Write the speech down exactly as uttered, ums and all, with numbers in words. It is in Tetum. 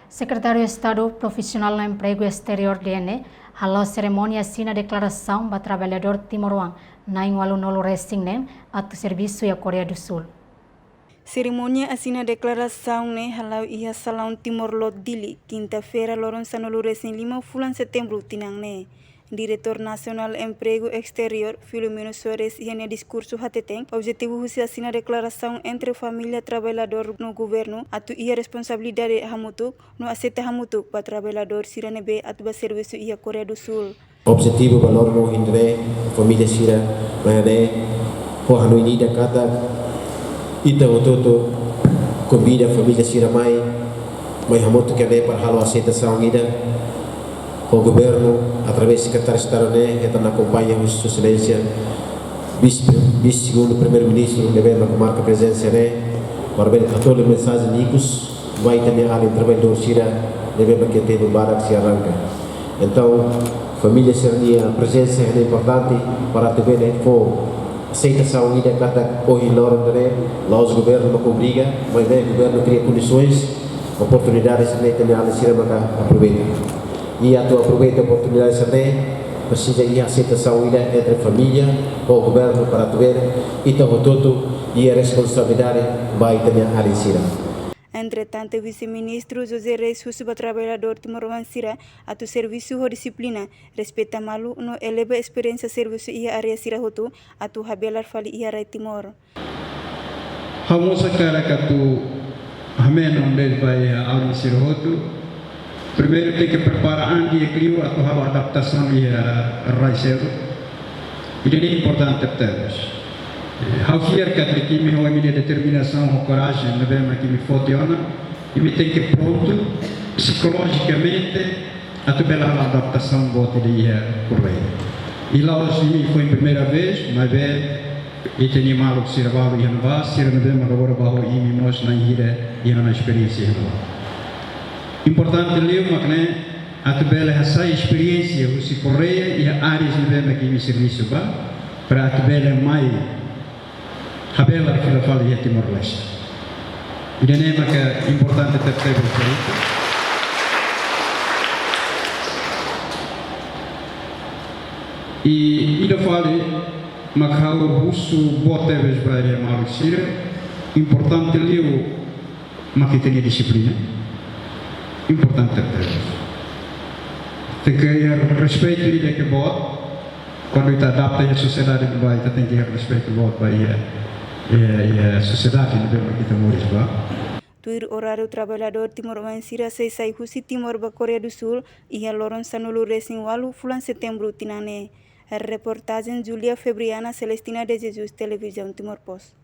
Sekretáriu Estadu Profisionál no Empregu Esteriór, D N E, hala'o serimónia asina deklarasaun ba traballadór timoroan na'in-ualunulu-resin-neen atu servisu iha Koreia do Súl. Serimónia asina deklarasaun ne'e hala'o iha Salaun Timor Lod, Dili, kinta-feira, loron sanulu-resin-lima fulan Setembru tinan ne'e. Diretór Nasionál Empregu Esteriór, Filomeno Soares, iha nia diskursu hateten, objetivu husi asina deklarasaun entre família traballadór no governu atu iha responsabilidade hamutuk no aseita hamutuk ba traballadór sira ne'ebé atu bá servisu iha Koreia do Súl. Objetivu ba loron ohin ne'e, família sira mai ne'e, ho hanoin ida katak ita hotu-hotu konvida família sira mai, mai hamutuk iha ne'e para halo aseitasaun ida ho governu, através Sekretáriu Estadu ne'e, ita akompaña husi Sua Exelénsia Vise, Vise-Segundu Primeiru-Ministru, ne'ebé maka marka prezensa ne'e, para bele hato'o mensajen ikus ba ita-nia alin traballadór sira, ne'ebé maka iha tempu badak sei arranka. Entaun, família sira-nia prezensa ne'e importante para atu bele fó aseitasaun ida katak ohin loron ne'e, la'ós governu maka obriga, maibé governu kria kondisoens, oportunidade sira-ne'e ita-nia alin sira maka aproveita. I atu aproveita oportunidade sira-ne'e, presiza iha aseitasaun ida entre família ho governu para atu bele ita hotu-hotu iha responsabilidade ba ita-nia alin sira. Entretantu, Vise-Ministru José Reis husu ba traballadór timoroan sira atu servisu ho dixiplina, respeita malu no eleva esperiénsia servisu iha área sira hotu atu habelar fali iha rai Timor. Ha'u mós hakarak atu hameno de'it ba iha alin sira hotu. Primeiru tenke prepara an di'ak liu atu halo adaptasaun iha rai seluk. Ida-ne'e importante tebes. Ha'u fiar katak imi ho imi-nia determinasaun ho korajen ne'ebé mak imi foti ona, imi tenke prontu psikolojikamente atu bele halo adaptasaun boot ida iha Koreia. I la'ós imi foin primeira vez, maibé ita-nia maluk sira balu iha ne'ebá, sira ne'ebé mak agora bá ho imi mós na'in hira iha ona esperiénsia iha ne'ebá. Importante liu mak ne'e atu bele hasai esperiénsia husi Koreia iha áreas ne'ebé mak imi servisu ba, para atu bele mai habelar fila fali iha Timor-Leste. Ida-ne'e maka importante tebetebes ba ita. I ida fali mak ha'u husu boot tebes ba iha maluk sira, importante liu mak ita-nia dixiplina. Importante tebes. Tenke iha respeitu ida ke boot. Kuandu ita adapta iha sosiedade ne'ebá, ita tenke iha respeitu boot ba iha, iha, iha sosiedade ne'ebé mak ita moris ba. Tuir oráriu, traballadór timoroan sira sei sai husi Timor ba Koreia do Súl iha loron sanulu-resin-ualu fulan Setembru tinan ne'e. Reportajen Julia Febriana, Celestina de Jesus, Televizaun Timor Post.